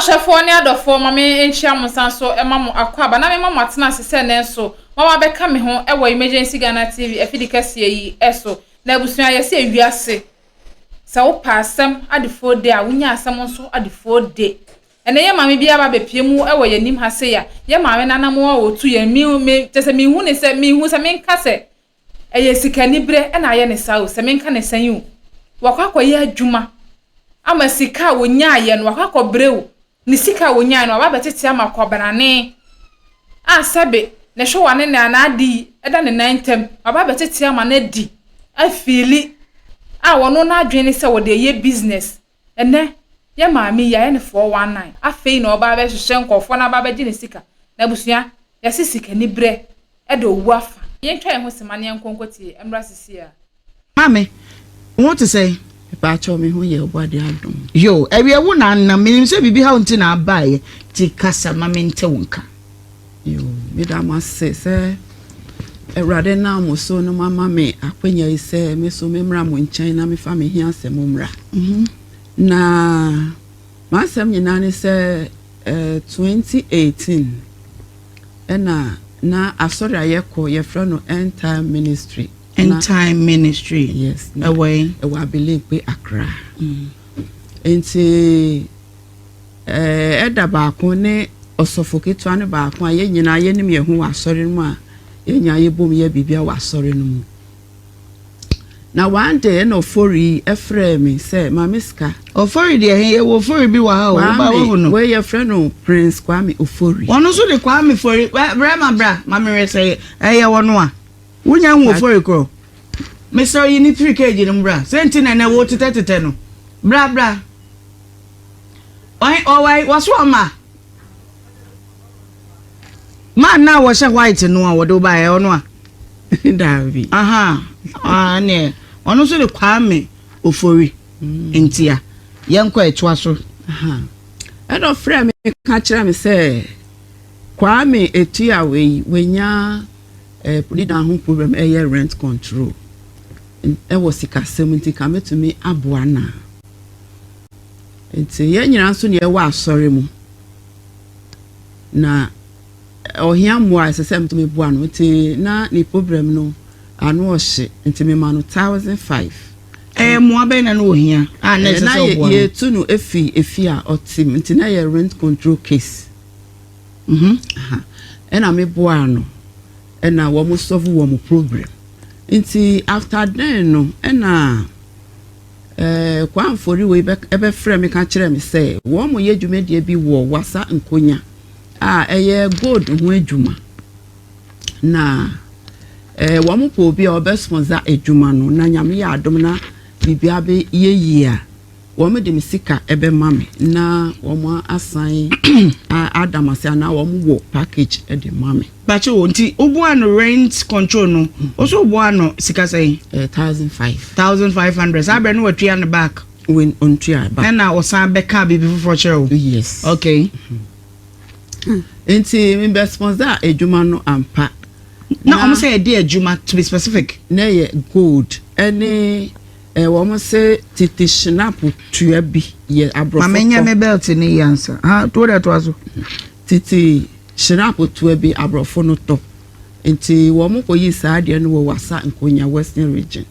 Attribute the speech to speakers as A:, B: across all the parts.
A: Ahwɛfoɔ ne adɔfoɔ, ma me nkyea mo nsan so ma mo akwaaba na mema mo atena ase sɛ nnɛ nso moaba abɛka me ho wɔ Emergency Ghana TV afidi kɛseɛ yi so. Na abusua, yɛse ewiase sɛ wopɛ asɛm adefoɔ de a, wonya asɛm nso adefoɔ de. Ɛnɛ yɛ maame bi aba abɛpie mu wɔ yɛn anim ha sei a, yɛ maame no anammɔn a ɔtu yɛn, me, me, kyerɛ sɛ menhu ne sɛ, menhu sɛ menka sɛ Ɛyɛ sikaniberɛ na ayɛ no saa o, sɛ menka no sɛn o, wakɔ akɔyɛ adwuma ama sika a ɔnyaaeɛ no, wakɔ akɔbrɛ o, ne sika a ɔnyaaeɛ no, waba abɛtete ama kwabrane a sɛbe ne hwewa ne n'ade yi da ne nan ntam, waba abɛtete ama no adi, afiili a ɔno n'adwene ne sɛ ɔde reyɛ business. Ɛnnɛ, yɛn maame yi, yɛayɛ no 419, afei na ɔreba abɛhyehyɛ nkurɔfoɔ na aba abɛgye ne sika. N'abusua, yɛse sikaniberɛ de owu afa. Yɛntwa yɛn ho sima na yɛnkɔ nkɔtie mmra sisi a.
B: Maame, wo ho te sɛn?
C: Mepaakyɛw me ho yɛ Ɔbɔadeɛ adom.
B: Yoo, ɛwiɛ wo na nam, menim sɛ biribi ha wo nti na abaeɛ, nti kasa ma mente wo nka.
C: Yoo, meda mo ase sɛ Awurade nam mo so na moama me akwanya yi sɛ me so memmra mo nkyɛn na mefa me hia asɛm mmra. Na m'asɛm nyinaa ne sɛ 2018 ɛna na asɔre a yɛkɔ yɛfrɛ no End Time Ministry.
B: End Time Ministry.
C: Yes.
B: Ɛwɔ yi.
C: Ɛwɔ Abelemkpe Accra. Nti ɛda baako ne ɔsɔfo ketewa no baako a yɛn nyinaa yɛnim yɛn ho wɔ asɔre no mu a yɛn nyinaa yɛbom yɛ biribi wɔ asɔre no mu. Na one day ɛna Ofori ɛfrɛɛ me sɛ maame sika.
B: Ofori deɛ he yɛwɔ Ofori bi wɔ ha o, woba wohu no.
C: Wei yɛfrɛ no Prince Kwame Ofori.
B: Ɔno nso de Kwame Fori, brɛ ma bra ma mehwɛ sɛ ɛyɛ ɔno a. Wonya hu Ofori korɔ? Mesrɛ wo yi ne firi cage no mu bra. Sɛ nti na ɛnɛ wo tetɛtetɛ no. Bra bra. Ɔhe ɔwɔ wɔso ɔma. Man na wɔhyɛ white no a wɔde wo baeɛ ɔno a.
C: Daabi.
B: Aha ah neɛ ɔno nso de Kwame Ofori ntia. Yɛnkɔ ɛtoa so.
C: Aha. Ɛna ɔfrɛ me ka kyerɛ me sɛ Kwame Etua wei wanya eh, ne dan ho problem ɛyɛ rent control ɛwɔ sikasɛm nti ka mɛtumi aboa no a. Nti yɛn nyinaa nso na yɛwɔ asɔre mu. Na ɔhia mmoa a ɛsɛ sɛ metumi boa no nti na ne problem no ano ɔhye nti mema no 1,500.
B: Ɛyɛ mmoa bɛn na na ohia a na ɛsɛ sɛ ɔboa no?
C: Yɛtu no efi efi a ɔte mu nti na yɛ rent control case. Ɛna meboaa no ɛna wɔn solve wɔn problem. Nti after then no ɛna Kwaa Mfori wei bɛfrɛ me ka kyerɛ me sɛ wɔn yɛ dwumadie bi wɔ Wasa Nkonya a ɛyɛ gold ho adwuma na wɔn pɛ obi a ɔbɛ sponsor adwuma no na Nyame yɛ adom na biribiara bɛyɛ yie a wɔn de me sika ɛbɛma me na wɔn asan ada m ase anaa wɔn wɔ package de ma me.
B: Bakyɛ o, nti woboa no rent control no, wo so woboa no sika sɛn?
C: 1,500.
B: 1,500. Saa berɛ no watua no back?
C: When ontua back.
B: Ɛna ɔsan bɛka biribi foforɔ kyerɛ wo?
C: Yes.
B: Okay.
C: Nti mebɛ sponsor adwuma no ampa.
B: Na wɔn sɛ yɛde adwuma to be specific.
C: Na yɛ gold ɛne wɔn sɛ tete schnapp tua bi yɛ aborɔfo
B: tɔ. Maame nyɛ me belt ne yi ansa. Ha to de to aso.
C: Tete schnapp tua bi aborɔfo no tɔ. Nti wɔn kɔ yi saa adeɛ no wɔ Wasa Nkonya Western Region.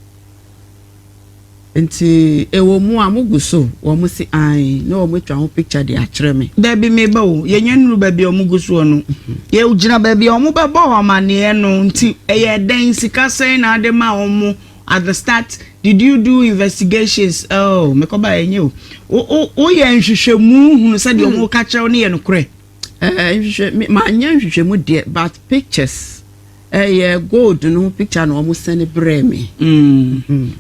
C: Nti ɛwɔ mu a mo gu so wɔn se ae na wɔn atwa ho picture de akyerɛ me.
B: Dabi meba o, yɛnya nnuru baabi a wɔn gu soɔ no. Yɛgyina baabi a wɔn bɛbɔ wɔn amaneɛ no nti ɛyɛ dɛn sika sɛn na ade ma wɔn at the start did you do investigations oh mekɔba ɛnyɛ o wo wo woyɛ nhwehwɛmu hunu sɛdeɛ wɔn ka kyerɛ wo no yɛ nokorɛ.
C: Ɛɛ nhwehwɛ manyɛ nhwehwɛmu deɛ but pictures. Ɛyɛ gold no ho picture na wɔn sɛne brɛɛ me.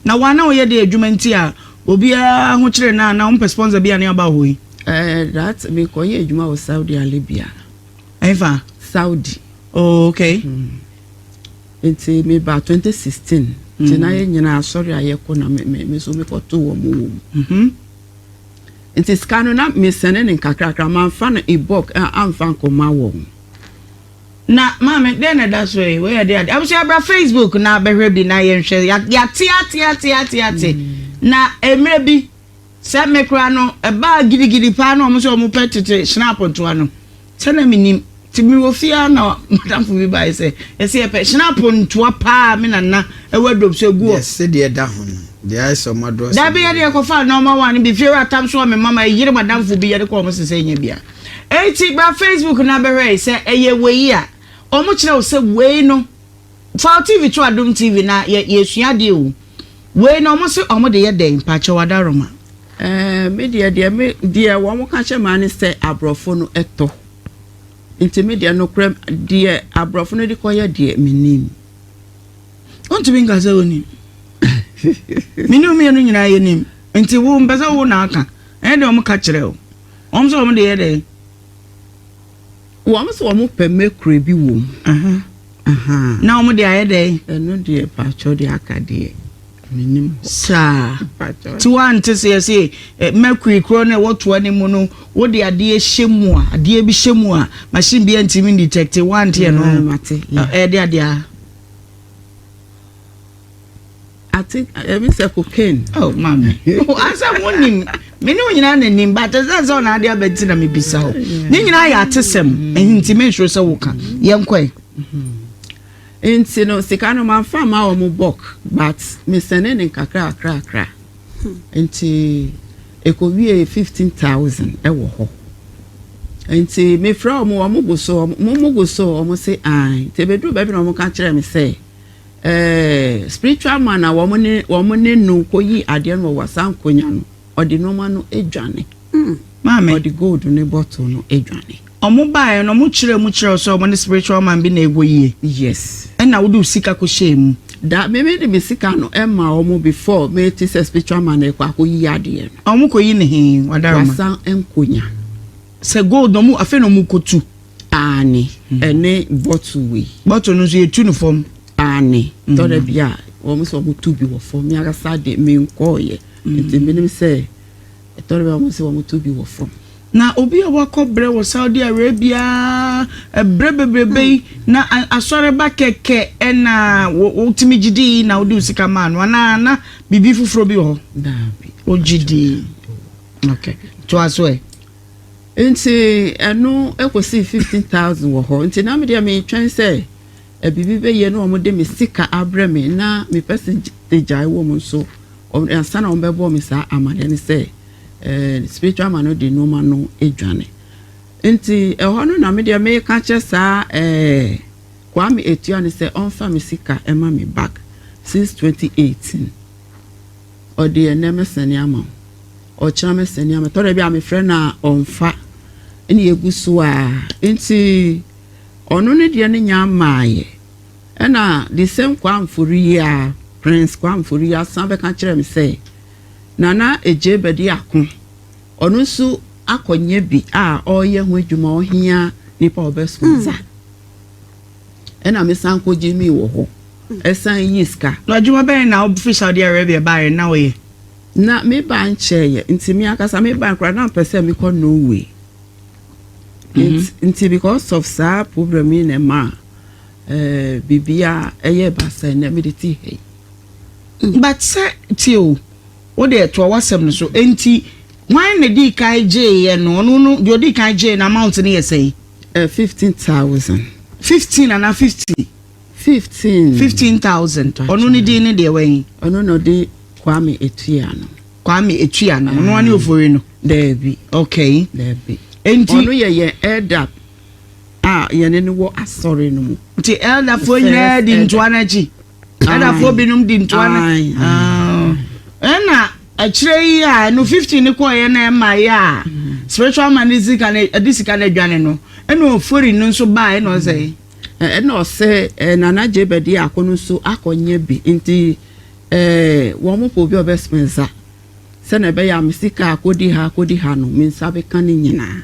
B: Na wɔn a na wɔyɛ de adwuma nti a obiara ho kyerɛ na na wɔn pɛ sponsor bi a ne aba hɔ yi.
C: Ɛɛ that me kɔ yɛ adwuma wɔ Saudi Arabia.
B: Ɛnfa.
C: Saudi.
B: Oh okay.
C: Nti me ba 2016. Nti na yɛ nyinaa asɔre a yɛkɔ na me me me so me kɔ to wɔn wɔ mu. Nti sika no na me sɛne ne nkakrakra manfa no in bulk amfa nkɔma wɔn.
B: Na maame, dɛn na ɛda so yi? Wei yɛ de ade. Abusua bra Facebook na bɛhwɛ bi na yɛnhwɛ. Yɛate ate ate ate ate. Na mmerɛ bi, Sɛ me koraa no, ɛbaa gidigidi paa na wɔn sɛ wɔn pɛ tete Schnapp ntoa no. Sɛ na menim. Nti mewɔ fie ara na madamfo bi baeɛ sɛ, yɛsɛ yɛpɛ Schnapp ntoa paa me nana ɛwɔ aduro so egu hɔ.
D: Deɛ sɛdeɛ ɛda ho no, deɛ ayɛ sɛ wɔn adrɔ sɛ.
B: Dabi yɛde yɛkɔfa nɔɔma one bi fie wura tam so wɔ me mama yere madamfo bi yɛde kɔ wɔn sesɛ nyɛ bia. Enti bra Facebook na bɛhwɛ sɛ ɛyɛ wei a, wɔn kyerɛ wo sɛ wei no. Fa wo TV to Adom TV na yɛ yɛsua adeɛ o. Wei no ɔmo se ɔmo de yɛ dɛn mpakyɛw Adaroma?
C: Ɛɛ me deɛ deɛ me deɛ wɔn ka kyerɛ maa ne sɛ aborɔfo no tɔ nti me deɛ nokorɛ deɛ aborɔfo no de kɔ yɛ deɛ me nim.
B: Wontumi nka sɛ wonim. Me ne wo mmienu nyinaa yɛnim. Nti wo mpɛ sɛ wo na aka. Ɛnyɛ deɛ wɔn ka kyerɛ wo. Wɔn sɛ wɔn de yɛ dɛn?
C: Wɔn sɛ wɔn pɛ mercury bi wɔ mu.
B: Na wɔn de ayɛ dɛn?
C: Ɛno deɛ paatwɔ deɛ aka deɛ menim hɔ.
B: Saa. Ti wante sɛ yɛse eh, mercury korɔ na ɛwɔ toa no mu no wode adeɛ hyɛ mu a adeɛ bi hyɛ mu a machine bi antumi ndetect wante ɛno.
C: Mate.
B: Ɛde adeɛ a.
C: I think ɛmi sɛ cocaine.
B: Oh maame, oh, asɛ mo nim, me ne wo nyinaa na nim, but ɛsɛ sɛ ɔna ade abɛnti na mebisa o. Ne nyinaa yɛ atesɛm, ɛhi nti me nsoro sɛ woka. Yɛn kɔɛ.
C: Nti no sika no ma nfa ma wɔn bɔk but me sɛne ne nkakra kakra kakra. Nti ekowie 15,000 ɛwɔ hɔ. Nti mefrɛ wɔn wɔn gu so wɔn gu so wɔn se ae. Nti ebeduru baabi na wɔn ka kyerɛ me sɛ. Eh, spiritual man a wɔn ne wɔn ne no kɔyi adeɛ no wɔ wasa nkonya no, ɔde nneɛma no adwane.
B: Mm. Maame.
C: Ɔde gold ne bottle no adwane.
B: Wɔn baeɛ no, wɔn kyerɛ mu kyerɛ sɛ wɔn ne spiritual man bi na ɛwɔ yie.
C: Yes.
B: Ɛna wode wo sika kɔhyɛɛ mu.
C: Da, me me de me sika no ɛma wɔn before me te sɛ spiritual man na ɛkɔ akɔyi adeɛ
B: no. Wɔn kɔyi ne he, wadaroma?
C: Wasa nkonya.
B: Sɛ gold na wɔn afei na wɔn kɔtu.
C: Aane, ɛne bottle wei.
B: Bottle no nso yɛtu no fam.
C: Aane, tɔ da bi a wɔn sɛ wɔn tu bi wɔ fam. Me ankasa de me nkɔɔyɛ, nti menim sɛ ɛtɔ da bi a wɔn sɛ wɔn tu bi wɔ fam.
B: Na obi a wakɔ brɛ wɔ Saudi Arabia ɛbrɛ bebrebe yi na asɔre ba kɛkɛ ɛna wotumi gye dii na wode wo sika maa no anaa na biribi foforɔ bi wɔ hɔ?
C: Daabi.
B: Wogye dii. Okay, toa so ɛ.
C: Nti ɛno kɔsii 15,000 wɔ hɔ. Nti na me deɛ metwɛn sɛ biribi bɛyɛ na wɔde me sika abrɛ me na me percentage a ɛwɔ mu nso ansa na wɔbɛbɔ me saa amaneɛ no sɛ eh, spiritual man no de nneɛma no adwane. Nti ɛhɔ no na me deɛ meka kyerɛ saa eh, Kwame Atua no sɛ ɔmfa me sika ɛma me back since 2018. Ɔde ɛnnɛ mɛsɛne ama wo, ɔkyena mɛsɛne ama wo. Ɛtɔ da bi a mefrɛ no a ɔmfa, ɛna yɛgu so a. Nti ɔno ne deɛ no nya mmaeɛ. Ɛna the same Kwamfori yi a, Prince Kwamfori yi asan bɛka kyerɛ me sɛ Nana Adjei Badiako, ɔno nso akɔnyɛ bi a ɔreyɛ ho adwuma, ɔhia nipa a ɔbɛsponsor. Ɛna mesan kɔgye mi wɔ hɔ. Ɛsan yi sika.
B: Na adwuma bɛn na wofiri Saudi Arabia baeɛ na woyɛ?
C: Na me ba nkyɛeɛ nti me ankasa me ba koraa na mpɛ sɛ mekɔ Norway. Mhm. Nti because of saa problem yi na ɛma eh, biribiara ɛyɛ baasa nnɛ mede te ha yi.
B: But sɛ tie o, wo deɛ toa w'asɛm no so. Enti hwan na dii kan gyeeɛ no? Ɔno no deɛ ɔdii kan gyee no amount no yɛ sɛn?
C: Eh, 15,000.
B: 15 anaa 50?
C: 15.
B: 15,000. Ɔno ne din ne deɛ wɛn?
C: Ɔno na ɔde Kwame Etua no.
B: Kwame Etua no. Ɔno ane Ofori no.
C: Daabi.
B: Okay.
C: Daabi.
B: Enti
C: ɔno yɛ yɛn elder a yɛne no wɔ asɔre no mu.
B: Nti elderfoɔ nyinaa di ntoa no akyi. Elderfoɔ binom di ntoa no. Ɛna akyire yi a ɛno 15 ne kɔɔyɛ na ɛma yɛ a spiritual man ne sika no ɛde sika no adwane no ɛna Ofori no nso baa ɛna ɔsɛ.
C: Ɛna ɔsɛ Nana Gye bɛde ako no nso akɔnyɛ bi nti wɔn pɛ obi a ɔbɛsoma nsa sɛnea ɛbɛyɛ a me sika akɔdi ha akɔdi ha no me nsa bɛka ne nyinaa.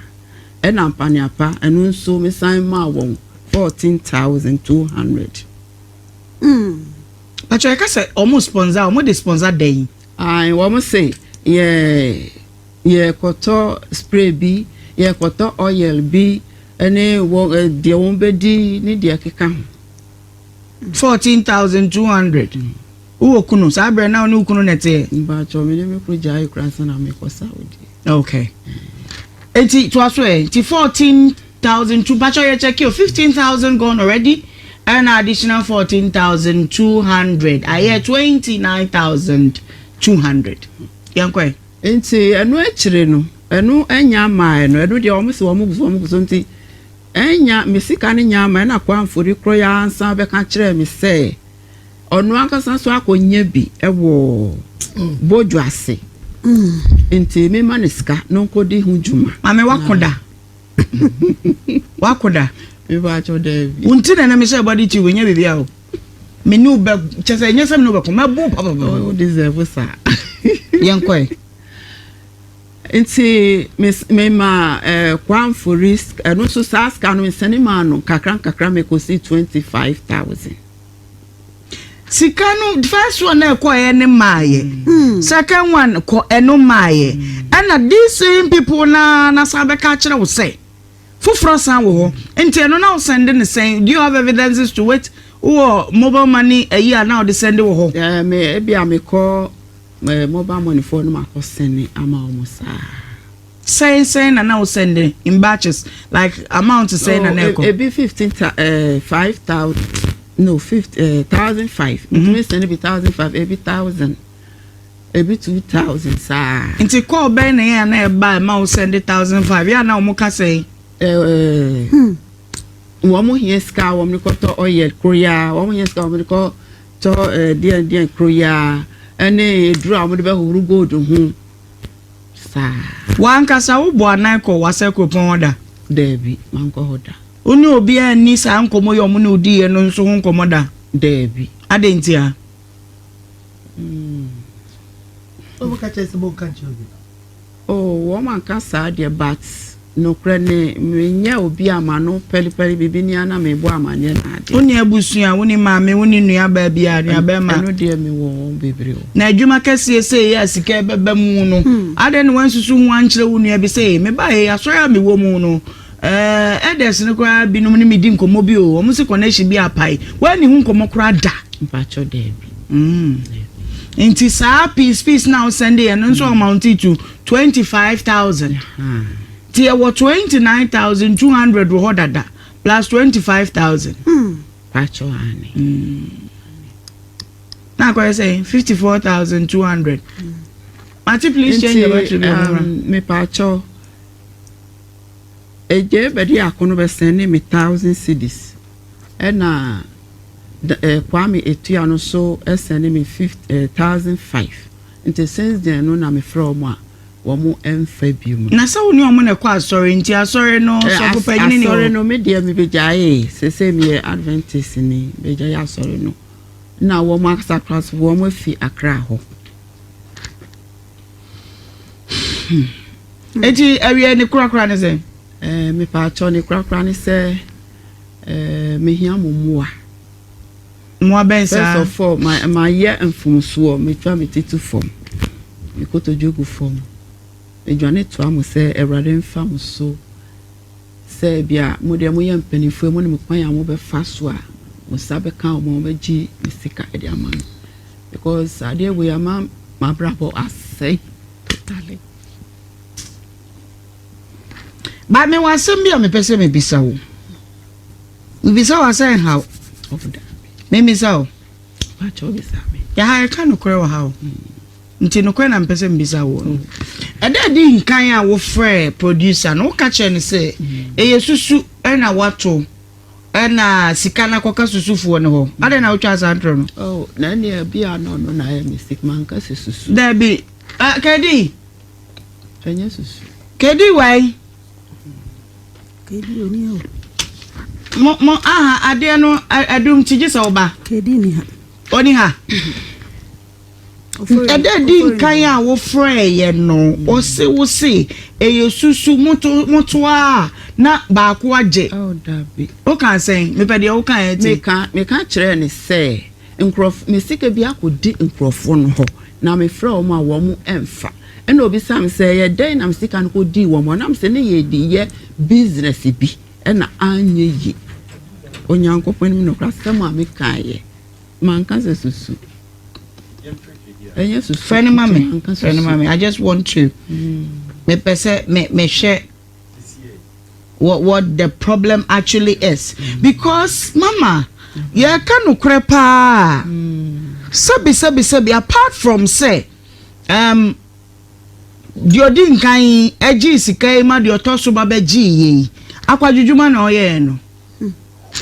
C: Ɛna ampaneapa ɛno nso mesan maa wɔn 14,200.
B: Pakyɛ yɛka sɛ wɔn sponsor a wɔn de sponsor dɛn?
C: Ae wɔn se yɛ yɛkɔtɔ spray bi yɛkɔtɔ oil bi ɛne wɔ deɛ wɔn bɛdi ne deɛ ɛkeka ho.
B: 14,200. Wowɔ kunu? Saa berɛ na wo ne wo kunu na ɛteɛ?
C: Mpakyɛw, me ne me kunu gyaee koraa ansa na mekɔ Saudi.
B: Okay. Enti toa so ɛ. Nti 14,000 mpakyɛw yɛ check o, 15,000 gone already ɛna additional 14,200 ayɛ 29,200. Yɛnkɔ ɛ.
C: Nti ɛno akyire no, ɛno anya mmaeɛ no, ɛno deɛ wɔn se wɔn gu so, wɔn gu so nti ɛnya, me sika no nya mmaeɛ na Kwamfori korɔ yi ara nsan bɛka kyerɛɛ me sɛ Ɔno ankasa nso akɔnya bi wɔ bodwo ase nti mema no sika na ɔnkɔdi ho dwuma.
B: Maame wako da. Wako da.
C: Mepakyɛw daabi.
B: Wo nti na ɛnɛ mehyɛ body tube nyɛ biribi a o. Me ne wo bɛ kyɛ sɛ ɛnyɛ sɛ me ne wo bɛko mɛbo wo papapapa.
C: Wo deserve saa.
B: Yɛnkɔe.
C: Nti me mema eh, Kwamfori ɛno nso saa sika no mesɛne maa no nkakra nkakra mekɔsi 25,000.
B: Sika no first one na ɛkɔɛ ne maayɛ second one kɔ ɛno maayɛ ɛna these same people na na san bɛka akyerɛ wo sɛ foforɔ san wɔ hɔ nti ɛno na wo send ne sɛn do you have evidences to it wowɔ mobile money ayi a na wode send wɔ hɔ.
C: Ɛɛ me ebi a mekɔ ɛɛ mobile money foɔ no makɔ send ama wɔn saa.
B: Sɛn sɛn na na wo send in batches like amount sɛn na na ɛkɔ.
C: Ebi 15 eh, 5000 no 50 eh, 1005 metumi send bi 1005 ebi 1000 ebi 2000 saa.
B: Nti call bɛn na yɛ a na ɛba ɛma wo send 1005 yɛ a na wɔn ka sɛn.
C: Eh, wɔn hia sika a wɔn de kɔtɔ oil koro yi a wɔn hia sika a wɔn de kɔtɔ eh, deɛn deɛn koro yi a ɛne eduro a wɔn de bɛhohoro gold ho. Saa.
B: W'ankasa wobɔ anan kɔ w'asɛ kuropɔn hɔ da?
C: Daabi, mankɔ hɔ da.
B: Wo ne obiara anni saa nkɔmmɔ yi a wɔne wo diiɛ no nso ho nkɔmmɔ da?
C: Daabi.
B: Adɛn ntia?
E: Wɔka kyerɛ sɛ monka nkyerɛ obi.
C: Oh, wɔn anka saa deɛ but Nokorɛ ne, menyɛ obi a m'ano pɛripɛri, biribi ni ara na mebɔ amaneɛ na adeɛ.
B: Wonni abusua, wonni maame, wonni nuabaa biara, nuabɛrima.
C: Ɛno deɛ mewɔ wɔn bebree o.
B: Na adwuma kɛseɛ sei a sika rebɛba mu no, adɛn na woansusu ho ankyerɛ wo nua bi sɛ, Mebaeɛ yi, asɔre a mewɔ mu no, eh, elders no koraa binom ne me di nkɔmmɔ bi o, wɔn se connection bi apae. Woanni ho nkɔmmɔ koraa da?
C: Mpakyɛw, daabi.
B: Mm. Nti saa peace peace na wo sɛnde yɛ no nso amounted to 25,000. Nti yɛwɔ 29,200 wɔ hɔ dada plus 25,000.
C: Pakyɛw ane.
B: Mm. Na akɔyɛ sɛ 54,200. Mate please change your battery bi ɔmo
C: um, mepakyɛw egye bɛde akono bɛsɛn me 1,000 cedis ɛna eh, Kwame Etua no so sɛne me 1005 nti since then no na me frɛ wɔn a wɔn mfa biom.
B: Na sɛ wo ne wɔn na ɛkɔ asɔre nti asɔre no
C: eh,
B: sɔfo panyini ni hɔ?
C: Asɔre no me deɛ me begyaee sese me yɛ Adventist ni begyae asɔre no na wɔn akasa kora so wɔn afi Accra hɔ.
B: Hmm. Eti awie ne korakora ne sɛ?
C: Eh, mepaakyɛw ne korakora ne sɛ Eh, mehia mo mmoa.
B: Mmoa bɛn saa?
C: First of all, ma mayɛ mfomsoɔ, metwa me ti to fam, me kotodwe gu fam. Medwane toa mo sɛ Awurade mfa mo so sɛ ebia mo deɛ moyɛ mpanimfoɔ mo nim kwan a mobɛfa so a mo nsa bɛka wɔn a wɔbɛgye me sika de ama me because adeɛ wei ama m'abrabɔ asɛe totally.
B: Ba mewɔ asɛm bi a mepɛ sɛ mebisa wo. Mebisa wo asɛ nha wo. Memisa wo. Yɛha yɛka nokorɛ wɔ ha o. Nti nokorɛ na mepɛ sɛ mebisa wo no. Ɛda adi nkan a wofrɛɛ producer no, woka kyerɛ no sɛ ɛyɛ susu ɛna wato ɛna sika no akɔka susufoɔ no hɔ. Adɛn na wotwaa saa ntorɔ no?
C: Oh, na ɛneɛ bi a na ɔno na ayɛ mistake, manka sɛ susu.
B: Dabi, uh, Kadi.
C: Ɛnyɛ susu.
B: Kedi wai.
F: Kedi oni o.
B: Mo mo aha adeɛ no adum ti gye sɛ ɔba.
F: Kedi ni ha.
B: Oni ha. Ɛdɛ di nkan a wofrɛ yɛ no ɔse wo se ɛyɛ susu moto moto a na baako agye.
C: Oh dabi.
B: Woka sɛn mepɛ deɛ woka yɛ ti.
C: Meka meka kyerɛ ne sɛ nkurɔfo me sika bi akɔdi nkurɔfoɔ no hɔ na mefrɛ wɔn a wɔn mfa. Ɛna obisaa me sɛ ɛyɛ dɛn na me sika no kɔdii wɔn hɔ? Na me sɛ ne yɛde yɛ business bi ɛna anyɛ yie. Onyankopɔn anim nokorɛ asɛm a mekaeɛ, manka sɛ susu. Ɛnyɛ susu.
B: Frɛ no ma me.
C: Nti manka
B: Frɛ no
C: susu.
B: ma me. I just want to. Mepɛ sɛ me mehwɛ what the problem actually is because mama yɛka nokorɛ paa sɛbi sɛbi sɛbi apart from sɛ deɛ ɔdi nkan ɛgye sika yi ma deɛ ɔtɔ so ba bɛgye yie yi akwadwudwuma na ɔyɛɛ no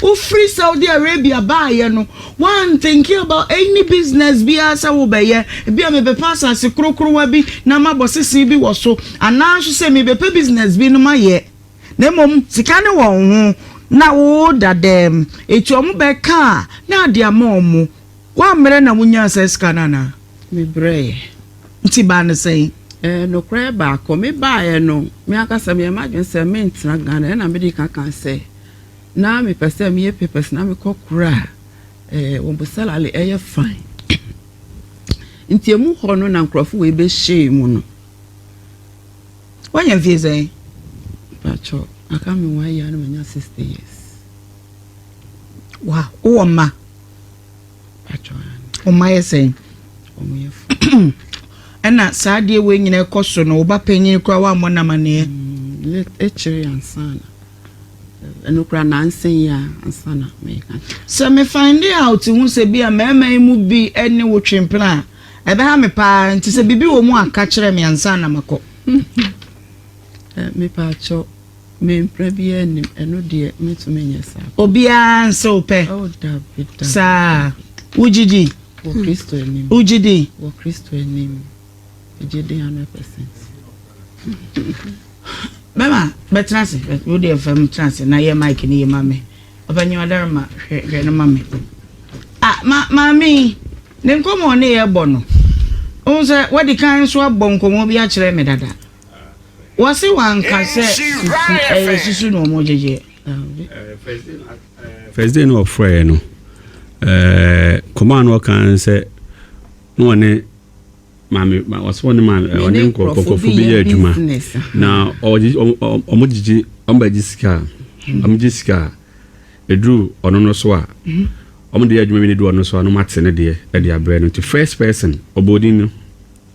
B: wofiri Saudi Arabia baayɛ no one thinking about any business biara sɛ wobɛyɛ ebi a mebɛpɛ asase korokorowa bi na mabɔ sese bi wɔ so anaa nso sɛ mebɛpɛ business bi no mayɛ na mmom sika ne wɔ ho na wo da dɛm etu ɔmo bɛka a na ade ama ɔmo wammerɛ na wonya sɛ sika no anaa?
C: Mebrɛɛ.
B: Nti baa ne sɛn?
C: Nokorɛ baako, mebaeɛ no, me ankasa meyɛ m'adwene sɛ mentena Ghana, ɛna mede kaka sɛ na mepɛ sɛ meyɛ papers na mekɔ koro a wɔn salary ɛyɛ fine. Nti emu hɔ no na nkurɔfo wei bɛhyɛɛ mu no.
B: Wanya mfie sɛn?
C: Patwɔ, aka me 1 year na manya 60 years.
B: Wow, wowɔ mma?
C: Patwɔ.
B: Wo mma yɛ sɛn?
C: Ɔmo yɛ fo.
B: Ɛna saa adeɛ wei nyinaa ɛkɔ so no, wo ba panyin koraa woammɔ n'amanneɛ?
C: Ekyiri ansa na ɛno koraa nansa yi a ansa na meka.
B: Sɛ me find out hu sɛ bi a mmarima yi mu bi ne wo twempena a, ɛbɛha me paa. Nti sɛ biribi wɔ mu a, ka kyerɛ me ansa na makɔ.
C: Mepaakyɛw, mempra biara nim, ɛno deɛ mentumi nyɛ saa.
B: Obiara nse wo pɛ?
C: Oh, dabi, dabi.
B: Saa wogye di?
C: Wɔ Kristo anim.
B: Wogye di?
C: Wɔ Kristo anim, megye di 100%.
B: Bɛma bɛtena ase. Wo deɛ fam tena ase na yɛ mic ne yɛ ma me. Ɔpanyin ɔdarema, hwɛ hwɛ no ma me. Ah, ma maame ne nkɔmmɔ ne yɛ bɔ no, ohun sɛ wadi kan nso abɔ nkɔmmɔ bi akyerɛ me dada. Wɔse wanka sɛ susu ɛyɛ susu na ɔmo gyegye.
G: First day no ɔfrɛɛ no, kɔmɔ a na ɔka sɛ na ɔne maame ɔsɛ ɔne maame ɔne nkurɔfoɔ bi yɛ adwuma na ɔgye ɔmo gyegye ɔmo bɛgye sika a ɔmo gye sika a eduru ɔno no so a ɔmo de yɛ adwuma bi ne du ɔno so a na ɔmo ate ne deɛ ɛde abrɛ no. Nti first person ɔbɔ odin no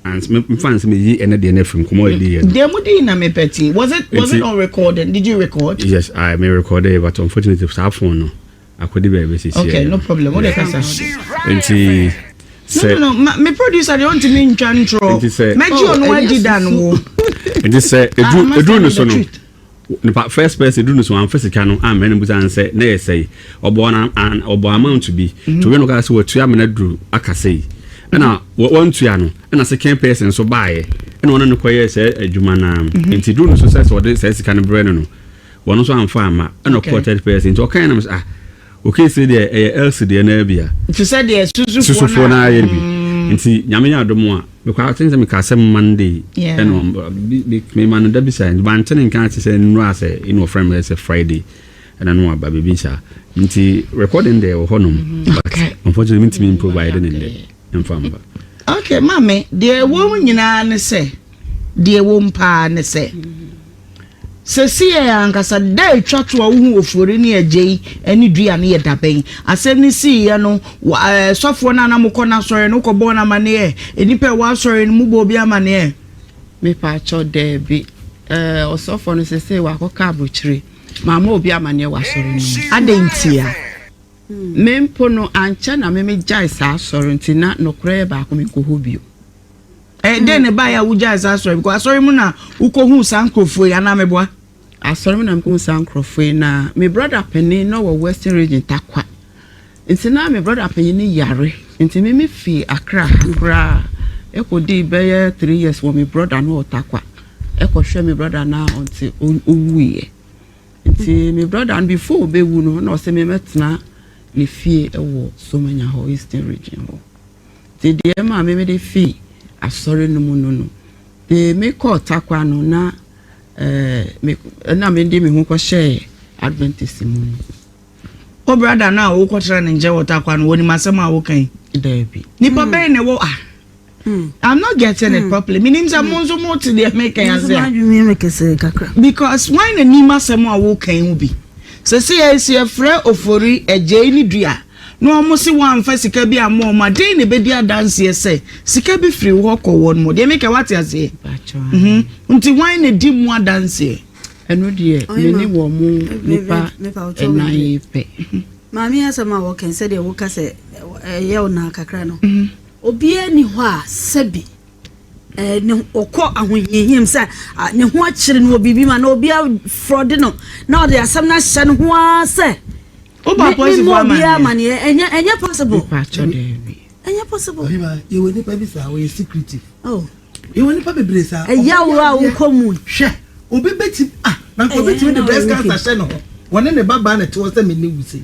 G: mfa nsɛm yi ɛne deɛ no afiri nkɔmɔ a ɛdi yɛ no.
B: Deɛ mo di na mepɛ ti. Was it on recording? Did you record?
G: Yes, I may record it, but unfortunately saa phone no akɔdi baabi sisi.
B: Okay, no problem. Wo de kasa.
G: Nti
B: sɛ no ma me producer deɛ ɔntumi ntwa ntorɔ.
G: Nti sɛ
B: mɛgye ɔno adi da no wo.
G: Nti sɛ edu ne so no, nipa first person edu ne so anfa sika no amɛ ne busa nsɛ ne yɛ sɛyi ɔbɔ na ɔbɔ amount bi to wei no kaa sɛ wɔtua amena duru aka sɛyi ɛna wɔntua no, ɛna second person nso baayɛ ɛna ɔno ne kɔyɛ sɛ adwuma naa. Nti duru no so sɛ ɔde sɛ sika no brɛ no, wɔn nso amfa ama, ɛna ɔkɔɔ third person. Nti ɔkan nam sɛ, ah, okay, sɛ deɛ ɛyɛ else deɛ naa bi a
B: nti sɛ deɛ
G: susufoɔ naa yɛ bi. Nti Nyame yɛ adom a mekɔ ate sɛ meka sɛ Monday ɛna mema no da bi sa bante ne nka ate sɛ nnura sɛ ɛna ɔfrɛ me sɛ Friday ɛna no aba biribi saa. Nti recording deɛ wɔ hɔnom, but unfortunately mentumi provide ne ndɛ mfa mba.
B: Okay, maame, deɛ ɛwɔ mu nyinaa ne sɛ deɛ ɛwɔ mu paa ne sɛ sɛsi yɛ ankasa da atwa to a wohu Ofori ne agye yi ne dua no yɛ dabɛn asɛm no siiɛ no, sɔfoɔ no a na mokɔ no asɔre no, wokɔbɔɔ no amanneɛ? Nnipa a ɛwɔ asɔre no mu bɔ obi amanneɛ?
C: Mepaakyɛw, daabi. Ɔsɔfoɔ no sɛ wakɔka aburokyire, maama obi amanneɛ wɔ asɔre no mu.
B: Adɛn ntia?
C: Me mpo no ankyɛ na me megyae saa asɔre, nti na nokorɛ yɛ baako, menkɔ hɔ bio.
B: Dɛn ne baeɛ a wogyae saa asɔre? Because asɔre mu na wokɔhuu saa nkurɔfoɔ yi anaa meboa?
C: Asɔre mu na mekɔhu saa nkurɔfoɔ yi. Na me brother panin na ɔwɔ Western Region, Takwa, nti na me brother panin no yare, nti me fi Accra ha koraa ɛkɔdii bɛyɛ 3 years wɔ me brother no wɔ Takwa, ɛkɔhwɛ me brother no a ɔnte ɔwuiɛ. Nti me brother no before ɔbɛwu no na ɔsɛ me mɛtena ne fie ɛwɔ Somanya hɔ, Eastern Region hɔ. Nti deɛ maa me mede fi asɔre no mu no, de mekɔɔ Takwa no na me ɛna mede me ho kɔhyɛɛ Adventist mu no.
B: Wo brother no a wokɔtena ne nkyɛn wɔ Takwa no, wɔnim asɛm a woka yi?
C: Daabi.
B: Nipa bɛn na ɛwɔ ah, I'm not getting it properly. Menim sɛ mo nso mo te deɛ meka yi ase a. Because why na nim asɛm a woka yi ho bi? Sɛ sɛ yɛsi yɛfrɛ Ofori agye ne dua. na wɔn se wɔamfa sika bi amma wɔn a, dɛn na ɛbɛdi adanseɛ sɛ sika bi firi hɔ kɔ wɔn mu? Deɛ meka wate aseɛ? Mhm. Nti hwan na ɛdi mu adanseɛ?
C: Ɛno deɛ me ne wɔn nnipa ɛnan yi pɛ.
F: Maame asɛm a wɔka sɛdeɛ woka sɛ ɛyɛ wo naa kakra no, obiara ni hɔ a sɛbi ne ɔkɔ ahohiahia mu sɛ ne ho akyere no wɔ biribi ma na obi afrɔde no na ɔde asɛm no ahyɛ ne ho ara sɛ
B: Wobɔ apolisifoɔ
F: obiara amaneɛ ɛnyɛ ɛnyɛ possible. Ɛnyɛ possible.
E: Ɔhema yɛwɔ nipa bi saa wɔyɛ secretive. Oh. Yɛwɔ nipa bebree saa.
F: Ɛyà wo a wokɔ mu.
E: Hwɛ obi bɛti ah na nka obi tumi de breast cancer hyɛ ne ho wɔne ne ba baa na ɛte hɔ sɛ me ne wusi.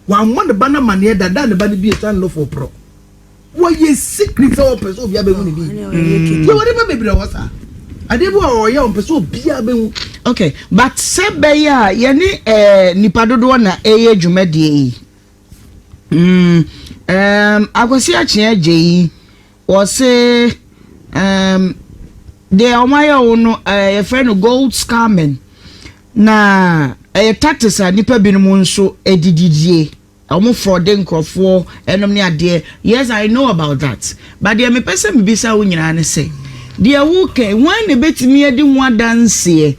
E: Wammɔ ne ba no amaneɛ da da ne ba no bie saa ne nofo porɔ. Wɔyɛ secret sɛ wɔpɛ sɛ obiara bɛhu ne bi. Yɛwɔ nipa bebree wɔ saa. Adeɛ bi wɔ wɔyɛ wɔmpɛ sɛ obiara bɛhu.
B: Okay, but sɛ bɛyɛ a yɛne eh, nipa dodoɔ na ɛyɛ dwumadie yi. Mm, um, Akwasi Akyea gye yi, wɔse um, deɛ wɔayɛ wo no eh, yɛfrɛ no gold scamming na ɛyɛ tactics a nipa binom nso dididie. Ɔmo frɔde nkorɔfoɔ ɛnom ne adeɛ yes I know about that but deɛ mepɛ sɛ mebisa wo nyinaa ne sɛ deɛ wo kɛ hwan na ɛbɛtumi adi ho adanseɛ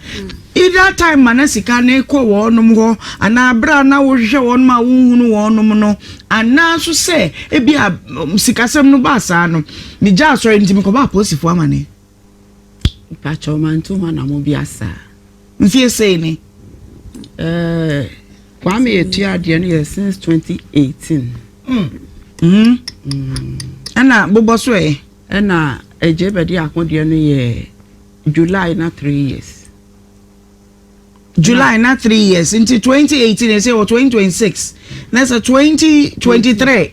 B: either time ma na sika no kɔ wɔnom hɔ anaa berɛ a na wohwehwɛ wɔnom a wonhunu wɔnom no anaa nso sɛ ebi a sikasɛm no baa saa no megya asɔre nti mekɔbɔ apolisifoɔ amaneɛ.
C: Mpakyɛw mantu ho anamɔ bi asa.
B: Mfie sei ni.
C: Eh, Kwame etua adeɛ no yɛ since 2018.
B: Mm. Mm. Mm. Ɛna bobɔ so ɛ.
C: Ɛna ɛgye bɛde ako deɛ no yɛ July na 3 years.
B: July na 3 years nti 2018 ɛsɛ wɔ 2026 na sɛ 2023.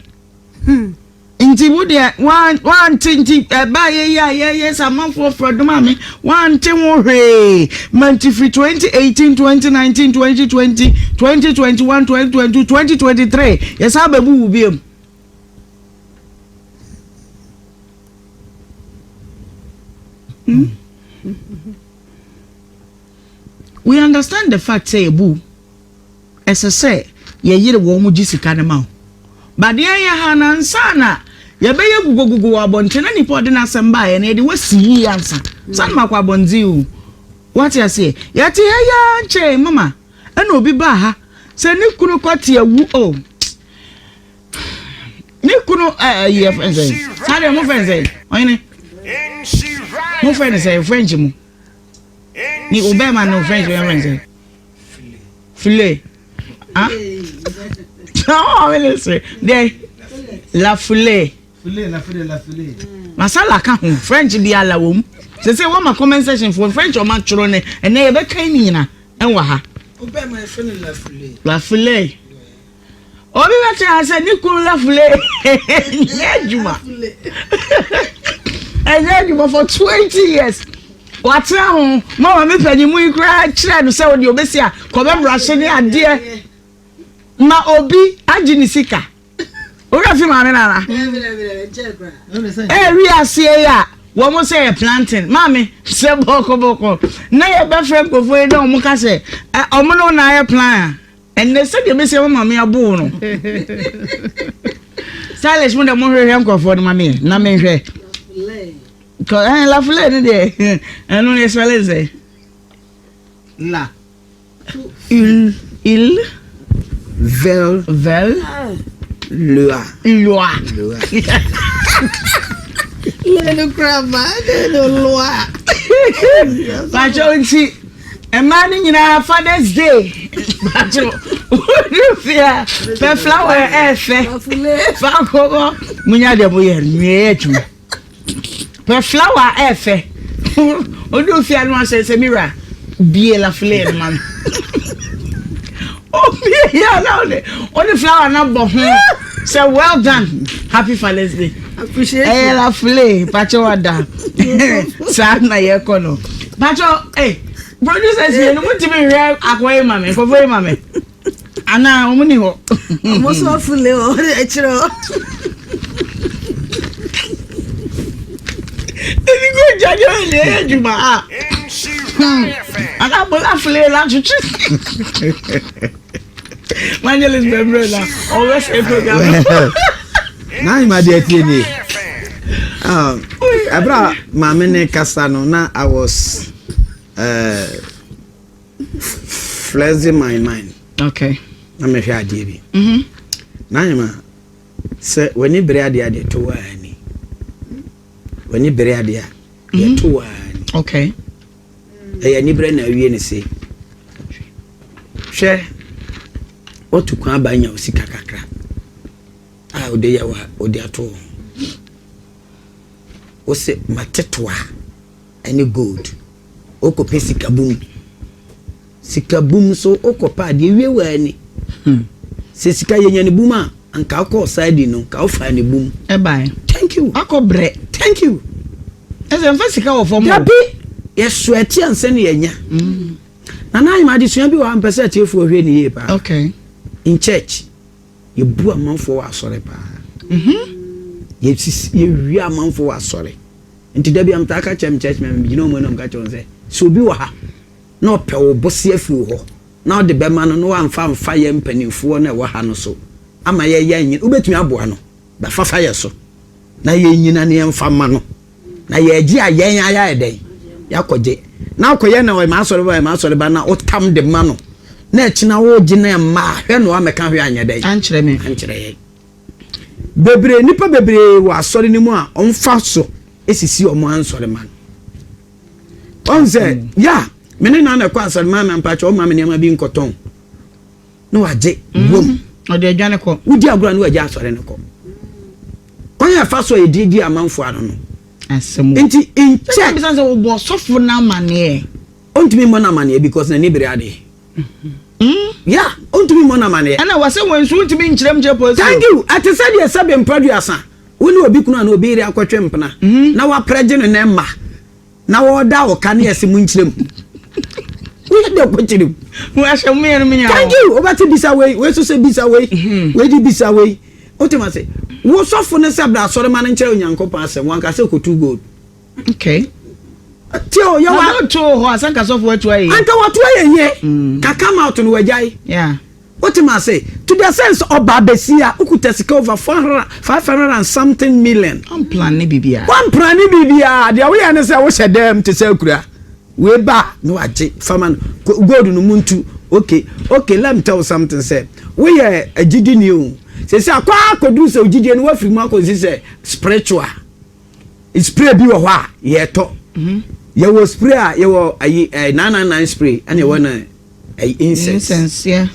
F: Hmm.
B: Nti wo deɛ woante nti ɛbaeɛ yi a yɛyɛ sɛ amanfoɔ frɛ dom a me woante ho hwee ma nti firi 2018 2019 2020 2021 2022 2023 yɛsan bɛbu wo biom. Hmm? We understand the fact sɛ yɛbu Ɛsɛ sɛ yɛyere wɔn gye sika no ma wo. But yɛn yɛ ha no ansa na yɛbɛyɛ gugogugo wɔ abɔnten na nipa ɔde n'asɛm baeɛ no yɛde wasi yie ansa. Ansa na makɔ abɔnten o. Wate aseɛ? Yɛte ha yi ara nkyɛe mama ɛna obi baa ha sɛ ne kunu kɔte awu o. Ne kunu ɛɛ yɛ fɛn sɛ saa deɛ mo fɛn sɛ ɔhene mo fɛn no sɛ French mu ne obɛɛma no French yɛ fɛn sɛ. Filet. Ah? Oh, wele se. De la filet.
E: Filet, la filet, la filet.
B: Masala ka ho. French bi ala wom. Se se wama comment section for French o ma tworo ne. Ene ye be kan ni nyina. Enwa ha.
D: Obe ma fe la filet.
B: La filet. Obi bɛkyerɛ ha sɛ ne kunu lafule nyɛ adwuma. Ɛnyɛ adwuma for 20 years. Watena ho ma maame panyin mu yi koraa kyerɛ no sɛ ɔde obesi a kɔbɛbrahye ne adeɛ ma obi agye ne sika. Owura fi maame nana. Ɛwi aseɛ yi a wɔn sɛ yɛ planting maame sɛ bɔkɔbɔkɔ na yɛbɛfrɛ nkurɔfoɔ yi na wɔn ka sɛ wɔn no na ayɛ plan a. Ɛnnɛ sɛdeɛ mɛsi ama maame abo wo no. Stylish mo dɛ monhwehwɛ nkurɔfoɔ no ma me na menhwɛ. Ɛn lafule no deɛ ɛno no yɛsɛle sɛ.
D: La.
B: Il il.
D: Vel.
B: Vel.
D: Lua.
B: Lua.
D: Lua.
E: Lele kura ma lele lua.
B: Pacho nti mmaa no nyinaa Father's Day. Pacho woduru fie a pɛ flower ɛɛfɛ fa nkɔmɔ munya deɛ moyɛ nwie yɛ adwuma. Pɛ flower ɛɛfɛ woduru fie a no asɛ sɛ mira bie la fleur no ma me. Obie yɛ na ɔde ɔde flower no abɔ ho sɛ well done happy Father's Day. Ɛyɛ la fleur pacho wada saa na yɛkɔ no pacho eh producers yɛ no mutumi nhwɛ akɔ yi ma me nkɔfo yi ma me anaa wɔn ni hɔ.
F: Wɔn nso afule wɔ akyerɛ hɔ.
B: Ebi ko gya deɛ ɔyɛ deɛ ɛyɛ adwuma a. Anaa bola afule la twetwe. Evangelist bɛbrɛ na ɔbɛsɛ program.
D: Na ahema deɛ tie nie. Ɛberɛ a maame ne kasa no na I was uh, flexing my mind.
B: Okay.
D: Na mehwɛ adeɛ bi. Mm -hmm. Na ahema sɛ w'ani bere adeɛ adeɛ to wɔ ani. W'ani bere adeɛ a deɛ mhm. to wɔ ani.
B: Okay.
D: Ɛyɛ aniberɛ na awie ne se. Hwɛ, wotu kwan aba anya wo sika kakra a wode yɛ wa wode ato wo ho. Wose matetoa ɛne gold. Wokɔpɛ sika bum. Sika bum so wokɔpɛ adeɛ wie wɔ ani. Hmm. Sɛ sika yɛnya ne bum a, anka wokɔɔ Saudi no, nka wofaa ne bum.
B: Ɛbae.
D: Thank you.
B: Akɔ brɛ.
D: Thank you.
B: Ɛsɛ mfa sika wɔ fam o.
D: Dabi, yɛso ɛte ansa ne yɛnya. Mm. Nana Ahima adesua bi wɔ ha mpɛ sɛ atiefoɔ hwɛ ne yie paa.
B: Okay.
D: In church, yɛbu amanfoɔ wɔ asɔre paa. Mm -hmm. Yɛsisi yɛwie amanfoɔ wɔ asɔre. Nti da bi a metaa ka kyerɛ me church member, megyina wɔn anim ka kyerɛ wɔn sɛ, sɛ obi wɔ ha na ɔpɛ wo bosea firi wo hɔ na ɔde bɛma no na wamfa amfa yɛn mpanimfoɔ no a ɛwɔ ha no so ama yɛyɛ anyin, wobɛtumi aboa no, bɛfa fa yɛ so na yɛnyina na yɛmfa ma no na yɛgye a yɛn ayɛ ayɛ dɛn yɛakɔgye na akɔyɛ na ɔyɛ m'asɔre ba ɔyɛ m'asɔre ba na wotam de ma no na ɛkyena wogye na ɛmma a hwɛ na wamɛka hwɛ anyɛ dɛn
B: ankyerɛ me
D: ankyerɛ yɛn bebree nnipa bebree wɔ asɔre no mu a ɔmfa so esisi wɔn ansɔre ma no Ɔhu sɛ, ya, me ne na na ɛkɔ asɔre maa na mpakyɛ ɔma me nneɛma bi nkɔtɔn. Na wagye mm. wom.
B: Ɔde adwane kɔ.
D: Wodi agorɔ a na wagye asɔre no kɔ. Kwan a ɛfa so a yɛdi di amanfoɔ ano no.
B: Asɛm.
D: Nti nkyɛ.
B: Sɛ bisa sɛ wobɔ sɔfo no amaneɛ.
D: Ɔntumi mmɔ no amaneɛ because n'ani bere adeɛ. Mm. Yeah, ɔntumi mmɔ no amaneɛ.
B: Ɛna wɔsɛ wɔn nso wontumi nkyerɛ mu kyerɛ polisi.
D: Thank you. Ɛte sɛ deɛ sɛbe mpraduasa. Wo ne obi kunu anaa obi yere akɔtwe mpena mhm. na waprɛgye no ne mma na wɔda wo ka ne yɛse mo nkyerɛ mu. Woyɛ dɛ kɔkyerɛ mu.
B: Wɔahyɛ mu yɛn mu nyinaa.
D: Thank you. Wobɛte bisa wei, wei so sɛ bisa wei, mhm. wei di bisa wei. Wote ma se, wo sɔfo no sɛ bra asɔre ma no nkyerɛ Onyankopɔn asɛm, wanka sɛ kɔtu gold.
B: Okay.
D: Tio, yɛ wa.
B: Na to hɔ asanka sɔfo atu ayɛ.
D: Anka watu ayɛ yie. Mm. Kaka mouth no wagyae.
B: Yeah.
D: Wote me ase? To the sense ɔbaa basia, wokuta sika over 400, 500 and something million.
B: Wamplanne biribiara.
D: Wamplanne biribiara. Deɛ woyɛ ne sɛ wohyɛ dɛm te sɛ akura. Wei ba na wagye fama no. Gold no mu ntu. Okay, okay, let me tell you something sɛ woyɛ agyidini o. Sɛ sɛ akɔ akɔduru sɛ ogyidie no woafiri mu akɔsi sɛ spiritual. Spray bi wɔ hɔ a yɛtɔ. Mhm. Yɛwɔ spray a yɛwɔ ayi eh, 999 spray ɛna yɛwɔ na ɛyɛ incense.
B: Incense, yeah.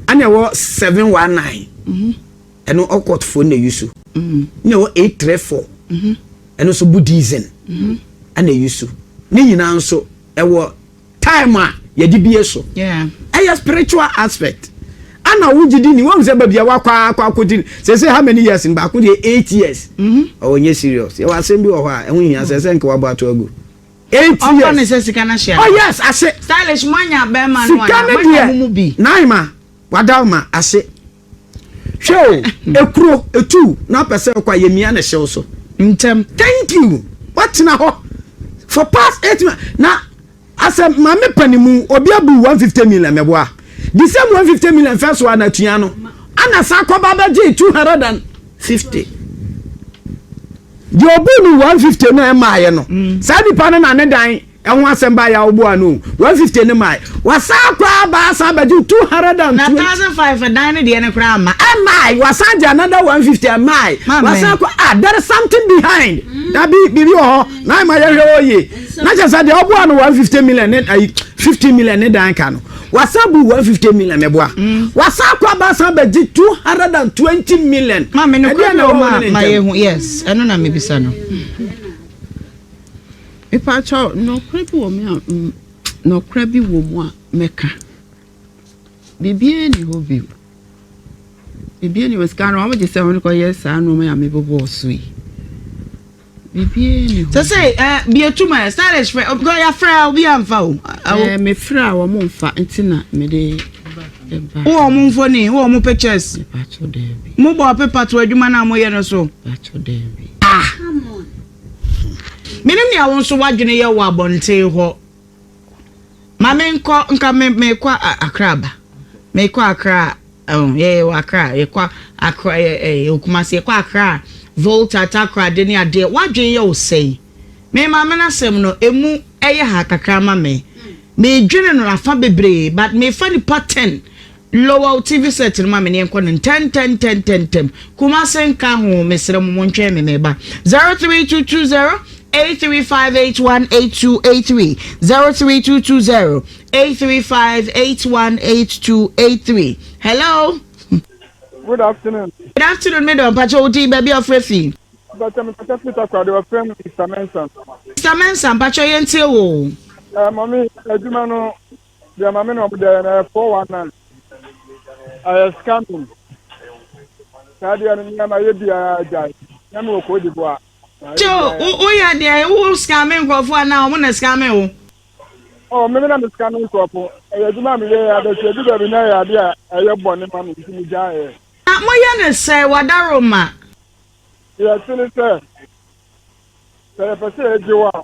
D: Ɛna ɛwɔ 719. Mhm. Ɛno ocult fo na ɛyi so. Mhm. Ɛna ɛwɔ 834. Mhm. Ɛno nso Buddhism. Mhm. Ɛna ɛyi so. Ne nyinaa nso ɛwɔ time a yɛde bie so.
B: Yeah.
D: Ɛyɛ spiritual aspect. Ana wogye di ni wɔn sɛ baabi a wakɔ akɔ akɔdi sɛ sɛ how many years baako deɛ 8 years. Mhm. Ɔwɔ nyɛ serious. Yɛwɔ asɛm bi wɔ hɔ a ɛho hia sɛ sɛ nka wabɔ ato agu. 8 years.
B: Ɔmfa ne sɛ sika no ahye
D: Oh yes, ahye.
B: Stylish mo anya bɛrima no
D: ana? Mo anya mo mu bi. Naima, wadaoma ahye. Hwɛ o, ekuro etu na apɛ sɛ ɔkɔ a yɛmia ne hyew so.
B: Ntɛm.
D: Thank you. Watena hɔ for past 8 months na asɛ maame panimu obi abu 150 million mɛboa. The same 150 million first one atua no. Ana saa kɔba bɛgye 250. Deɛ ɔbuu no 150 no ɛmaeɛ no, mm. saa nipa no na ne dan ɛho asɛm ba yɛ awoboa no 150 no mae wasan akɔ aba asan abɛgye 220
B: na 1005 dan no deɛ no koraa ama
D: ɛmae wasan gye another 150 ɛmae wasan akɔ ah there is something behind mm. dabi biribi wɔ hɔ na ɛma yɛhwɛ hɔ yie na kyerɛ sɛ deɛ ɔboa no 150 million ne ayi 50 million ne dan ka no Wasan bu 150 million mɛboa. Mm. Wasan akɔ aba asan bɛgye 220 million.
B: Maame no kura na ɔma ma yɛ hu yes ɛno na mebisa no.
C: Mepakyɛw nɔkorɛ bi wɔ mu a nɔkorɛ bi wɔ mu a mɛka. Biribiara ni hɔ bio. Biribiara ni hɔ sika no wɔn gye sɛ wɔn kɔyɛ saa nneɛma a mebobɔɔ so yi. Biribiara ni hɔ.
B: Sɛ sɛ eh, bi etum ɛ stylish frɛ because yɛafrɛ a obi amfa o.
C: Eh, mefrɛ a wɔn mfa nti na mede ɛba.
B: Wowɔ wɔn mfoni, wowɔ wɔn pictures.
C: Mepakyɛw daabi.
B: Mo bɔ pepa to adwuma no a moyɛ no so.
C: Mepakyɛw daabi.
B: Ah. Menim nea wo nso w'adwene yɛ wɔ abɔnten hɔ. Ma menkɔ nka me mekɔ Accra ba. Mekɔ Accra. Oh, yɛyɛ wɔ Accra, yɛkɔ Accra, ɛ ɛ Kumasi, yɛkɔ Accra, Volta, Takoradi ne adeɛ. W'adwene yɛ wo sɛn? Me maame n'asɛm no, emu ɛyɛ ha kakra ma me. Medwene no afa bebree, but mefa nipa 10. Lower wo TV set no ma me ne yɛnkɔ no ntɛntɛntɛntɛntɛm. Kumasi nka ho, mesrɛ mo montwɛn me meba. 03220 835818283 03220 835818283. Hello.
H: Good afternoon.
B: Good afternoon, me dɔ mpakyɛ wo din baabi a ɔfrɛ fi.
H: Mpakyɛ mekasa firi Takoradi wɔfrɛ me Mr. Mensah.
B: Mr. Mensah mpakyɛ yɛntie wo.
H: Ɛ mɔmi adwuma no deɛ maame na ɔmo deɛ ɛyɛ 419 ɛyɛ scamming saa deɛ no nneɛma yɛ biara gyae na mewɔ Cote d'Ivoire.
B: Kyɛ woyɛ deɛ wo scamme nkurɔfoɔ anaa ɔmo na scamme wo?
H: Ɔ meme na me scamme nkurɔfo ɛyɛ adwuma a meyɛ yɛ abɛsɛ edu baabi na ɛyɛ adeɛ a ɛyɛ bɔne ma me nti megyaeɛ.
B: Na moyɛ no sɛ wadaroma?
H: Deɛ ɛte ne sɛ sɛ yɛpɛ sɛ yɛgye wo a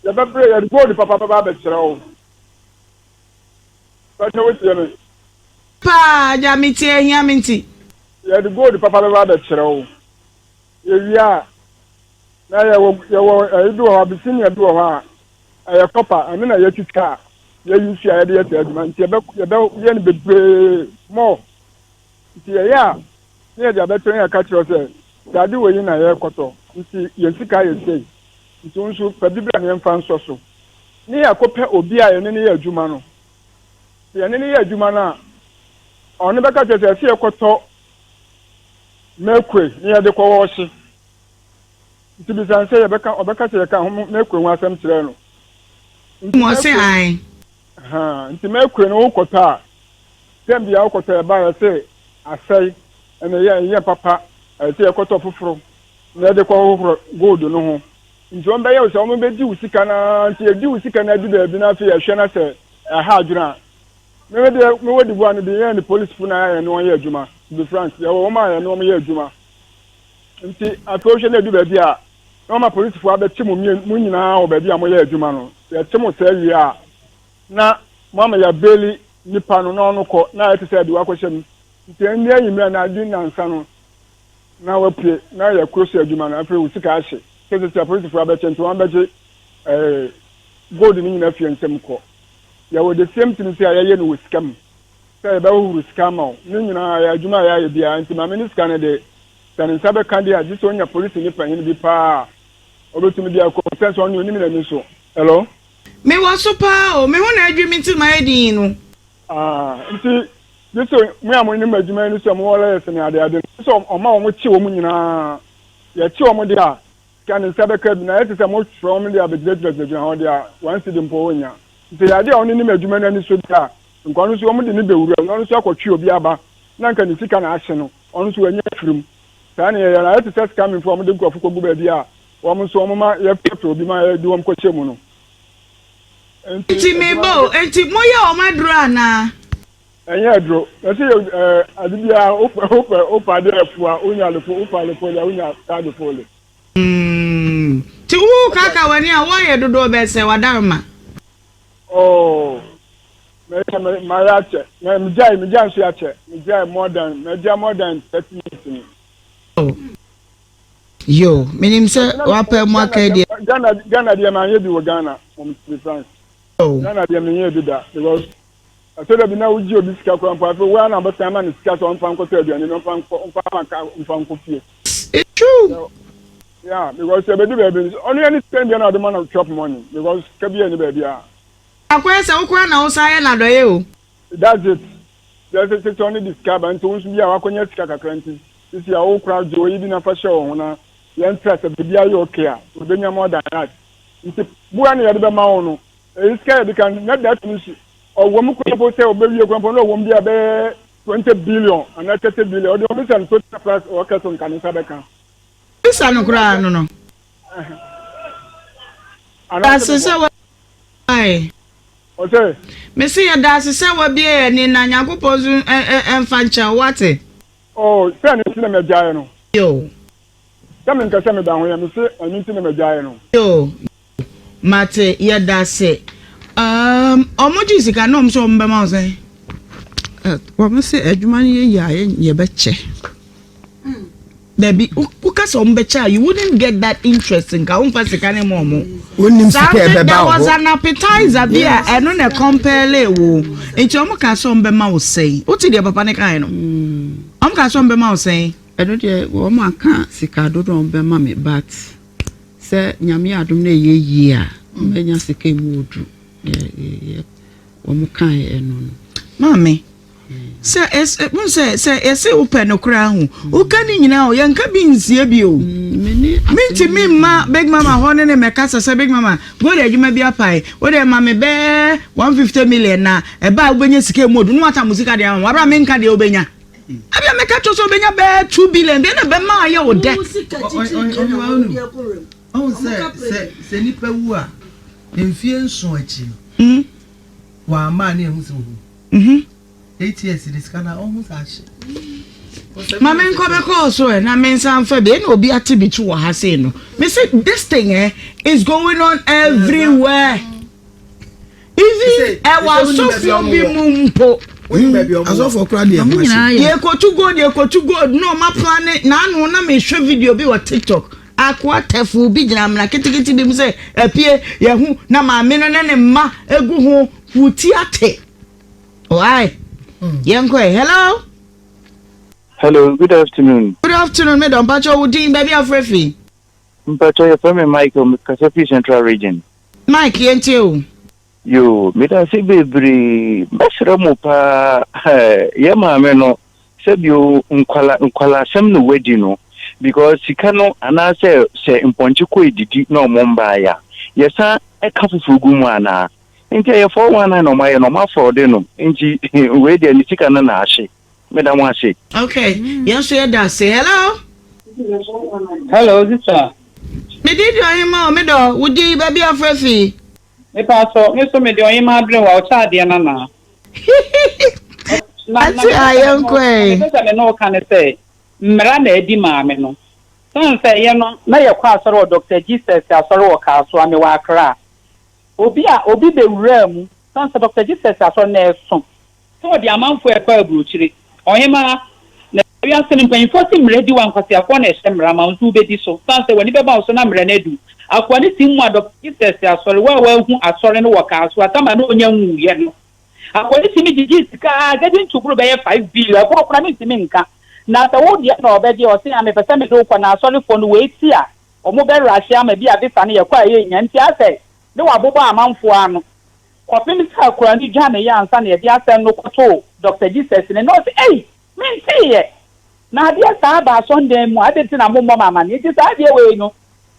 H: yɛbɛbrɛ yɛde gold papa bɛba abɛkyerɛ wo. Bɛkyɛ wotie me?
B: Paa gya metie ahia me nti.
H: Yɛde gold papa bɛba abɛkyerɛ wo. Yɛwie a na yɛwɔ yɛwɔ ɛyi bi wɔ hɔ abisinia bi wɔ hɔ a ɛyɛ copper ɛno na yɛtwitwa a yɛyi si a yɛde yɛ saa adwuma nti yɛbɛ yɛbɛ yɛ no bebree mɔ nti yɛyɛ a ne yɛde abɛkyerɛ ne yɛka kyerɛ sɛ dade wɔ yi na yɛrekɔtɔ nti yɛn sika yɛ sei nti wo nso fa bi bra ne yɛmfa nsɔ so ne yɛakɔpɛ obi a yɛne ne yɛ adwuma no yɛne ne yɛ adwuma no a ɔno bɛka kyerɛ sɛ ɛsɛ yɛkɔtɔ mercury ne yɛde kɔwɔ ɔhye nti bisan sɛ yɛbɛka ɔbɛka sɛ yɛka ho mercury ho asɛm kyerɛ no.
B: Mo ɔse ae.
H: Nti mercury no wokɔtɔ a tɛm bia wokɔtɔ ɛba yɛ sɛ asɛe ɛna ɛyɛ ɛyɛ papa ɛsɛ yɛkɔtɔ foforɔ na yɛde kɔhohoro gold no ho nti wɔn bɛyɛ sɛ wɔn bɛdi wo sika naa nti yɛdi wo sika na adi baabi na afei yɛhwɛ na sɛ ɛha adwene a mɛmɛ deɛ mɛwɔ di bu ano de yɛn ne polisifo na yɛn ne wɔn yɛ adwuma. To be frank, yɛwɔ wɔn a yɛn ne wɔn yɛ adwuma nti afei wohwɛ na edu baabi a na wɔn a polisifo abɛkye mo mien mo nyinaa wɔ baabi a moyɛ adwuma no yɛkye mo sɛ wie a na mo ama yɛabeeli nipa no na ɔno kɔ na ayɛ te sɛ ɛde wakɔhyɛ mu nti ɛnni ayimire na adi nansa no na wapue na yɛ kuro so adwuma no afei wo sika ahye sɛ sɛ apolisifoɔ abɛkyɛ nti wɔn abɛgye gold no nyinaa fie nsɛm kɔ. Yɛwɔ the same thing sɛ yɛyɛ no wɔ sika mu sɛ yɛbɛhohoro sika ama wo ne nyinaa yɛ adwuma a yɛayɛ biara nti maame ne sika no de sɛ ne nsa bɛka deɛ a gye sɛ onya polisi ne panyin bi paa a ɔbɛtumi de akɔ sɛ sɛ ɔne onim n'ani so. Hello.
B: Mewɔ so paa o, me ho na adwi me nti ma yɛ din no.
H: Ah, nti gye sɛ mo a mo nim adwuma yi no sɛ mo wɔ lawyers ne adeade no sɛ ɔma wɔn kye wɔn nyinaa yɛkye wɔn de a sika ne nsa bɛka bi na yɛte sɛ mo frɛ wɔn de abɛgyinagyinagyinagyina hɔ de a 1 cedi mpo wɔnya nti yɛ adeɛ a ɔno nim adwuma no ani so de a nka ɔno nso wɔn de ne bɛwura na ɔno nso akɔtwe obi aba na nka ne sika na ahye no ɔno nso wanya firim saa ne yɛyɛ na yɛte sɛ sika mfo a wɔde nkurɔfo kɔgu baabi a wɔn nso wɔn ma yɛpɛpɛ obi ma yɛde wɔn kɔhyɛ mu no.
B: Nti meba o, nti moyɛ wɔn aduro anaa?
H: Ɛnyɛ aduro yɛsɛ yɛ ade biara wopɛ wopɛ wopɛ ade ɛfo a wonya alefo wopɛ alefo deɛ wonya kaadefo le.
B: Nti wo kaka w'ani a wɔyɛ dodoɔ bɛɛ sɛ wadaroma?
H: Oh, mɛ mɛ mayɛ akyɛ mɛ megyae megyae nso akyɛ megyae more than megyae more than 30 years ni.
B: Oh. Yo, menim sɛ wapɛ mu aka deɛ.
H: Ghana deɛ maa nyɛ bi wɔ Ghana mɔm to be frank.
B: Oh.
H: Ghana deɛ menyɛ bi da because ɛsɛ dɛ bi na wogye obi sika kora mpo afei woa na bɛsan ama ne sika sɛ ɔmfa nkɔtɔ aduane na ɔmfa nkɔ ɔmfa ama ka ɔmfa nkɔ fie.
B: It's true.
H: Yeah, because ɛbɛdu baabi nso ɔno yɛ ne sika bi na ɔde ma no chop money because sika bi yɛ ne baabi a.
B: Akɔyɛ sɛ wokora na wosan yɛ n'adɔyɛ o.
H: That's it. Sɛ sɛ sɛ ɔne de sika ba nti wo nso bi a wakɔnya sika kakra nti sisi a wokora gye oyi bi na fa hyɛ wo ho na yɛntra sɛ biribi ayɛ okay a obɛnya more than that nti bua ne yɛde bɛma wo no ɛyi sika yɛde ka na that means ɔwɔ mu kura mpo sɛ ɔbɛwie kura mpo na ɔwɔ mu bi a bɛyɛ 20 billion anaa 30 billion ɔde ɔbisa no total price ɔkɛ so nka ne nsa bɛka.
B: Bisa no koraa no. Ase sɛ wa
H: Ɔsɛ.
B: Mesi yɛda ase sɛ wabie yɛ ni na Nyankopɔn nso ɛmfa nkyɛn wate.
H: Oh, sɛ ɛno nti na magyae no.
B: Yo.
H: Sɛ menka sɛ meda ho yɛ me se ɛno nti na magyae no.
B: Yo, mate yɛda ase. Um, ɔmo gye sika na ɔmo sɛ ɔmo bɛma wo sɛn?
C: Wɔn se adwuma no yɛ yie a yɛbɛkyɛ.
B: Dabi, woka sɛ wɔn bɛkyɛ a you wouldn't get that interest nka womfa sika no ma wɔn.
D: Wonim sika a ɛbɛba
B: There was an appetizer bi a ɛno na ɛkɔmpɛɛle wo nti wɔn ka sɛ wɔn bɛma wo sɛn. Wote deɛ papa no kae no? Wɔn ka sɛ wɔn bɛma wo sɛn?
C: Ɛno deɛ wɔn anka sika dodoɔ a wɔn bɛma me but sɛ Nyame yɛ adom na ɛyɛ yie a mɛnya sika emu ɔduru deɛ wɔn kaeɛ ɛno no.
B: Maame, sɛ ɛs wohu sɛ sɛ yɛse wopɛ no koraa ho woka ne nyinaa o yɛnka bi nsie bi o mentumi mma big mama hɔ ne ne mɛkasa sɛ big mama gold adwuma bi apae wode ma me bɛɛ 150 million na ɛba a wobɛnya sika mu odu na wata mo sika deɛ ama wabra menka deɛ wobɛnya ebia mɛka kyerɛ sɛ wobɛnya bɛɛ 2 billion deɛ na bɛma ayɛ wo dɛ
E: sɛ nipa wu a mfie nson akyi no wamma ne ɛhu sɛ owu ATS de sika na ɔhu sɛ ahye.
B: Ma me nkɔ me kɔɔ so ɛ na me nsa nfa bi ɛna obi ate bi to wɔ ha sei no me se this thing eh is going on everywhere even ɛwɔ asɔfoɔ bi mu mpo.
D: Asɔfoɔ koraa deɛ ɛho ahye.
B: Yɛkɔtu gold yɛkɔtu gold na ɔma plane n'ano na mehwɛ video bi wɔ TikTok akoa tɛfo bi gyina amena ketekete bi mu sɛ apie yɛho na maame no ne ne mma egu ho wuti ate. Why? Yɛn kɔ ɛ. Hello.
I: Hello, good afternoon.
B: Good afternoon, me dɔ mpatsɔ wo din baabi afrɛ fi.
I: Mpatsɔ yɛfrɛ me Michael, mekasa fi Central Region.
B: Mike, yɛn tie o.
I: Yoo, meda ase bebree. Mɛsrɛ mo paa, yɛ maame no, sɛbio nkwala nkwala asɛm na wadi no because sika no anaasɛ sɛ mpɔnkye kɔ edidi na ɔmo mbaeɛ a, yɛsan ɛka foforɔ gu mu anaa? Nti ɛyɛ 419 na ɔmo ayɛ no, ɔmo afrɔde no, nti wei deɛ ne sika no na ahye. Meda mo ase.
B: Ok, yɛn nso yɛda ase. Hello.
J: Hello, sister.
B: Me din de Ɔhema o, me dɔ, wo din, baabi a wofrɛ fi?
J: Me paatɔ, me so me de Ɔhema Aberewa, ɔkyɛ adeɛ no anaa? Na, na
B: Ate a, yɛnkɔ ɛ.
J: Mepɛ sɛ me ne wo ka ne sɛ, mmara na adi maame no. Sane sɛ yɛ no, na yɛkɔ asɔre wɔ Doctor Jesus asɔre wɔ Kasoa, mewɔ Accra. Obi a obi bɛwuraa mu, sane sɛ Doctor Jesus asɔre no ɛso sɛ ɔde amanfoɔ ɛkɔ aburokyire. Ɔhemaa, na wiase no mpanyinfoɔ se mmara di wo a nkwaseafoɔ na ɛhyɛ mmara ma wo nso wobɛdi so, sane sɛ w'ani bɛba wo so na mmara no adu. Akoa no sim mu a Doctor Jesus asɔre, wo a woahu asɔre no wɔ Kasoa, Tama na ɔnya nwuiɛ no. Akoa no tumi gyigyee sika ara gadi ntoboro bɛyɛ 5 billion, ɛboro koraa mentumi nka. Na sɛ wo deɛ na ɔbɛgye a, ɔse a mepɛ sɛ mede wo kɔ na asɔrefoɔ no wei ti a Ɔmo bɛ rushe ama bi a visa no yɛ kɔ a yɛ nnya nti asɛ ne wabobɔ amanfoɔ ano kɔpem sɛ akora no dwane yɛ ansa na yɛde asɛm no kɔtoo Doctor Jesus no na ɔse ei menteeyɛ na adeɛ saa aba asɔndan mu a adɛn nti na mommɔ me amaneɛ nti saa adeɛ wei no